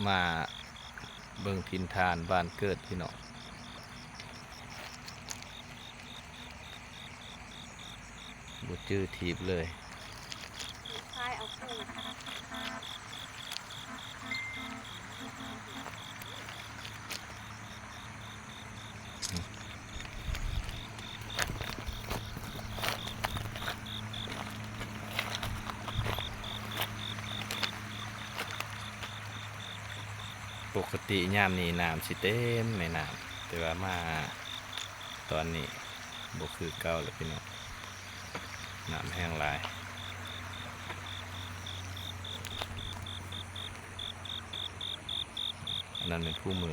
ມາເບິ່ງຖິ່ນຖານບ້ານເກີດພີ່ນ້ອງ ບໍ່ຈື່ທີ່ເລີຍ. ປົກກະຕິຍາມນີ້ນ້ຳຊິເຕັມແມ່ນ້ຳ ແຕ່ວ່າມາຕອນນີ້ບໍ່ຄືເກົ່າແລ້ວພີ່ນ້ອງ ນ້ຳແຮງຫຼາຍ. ອັນນັ້ນແມ່ນພູມື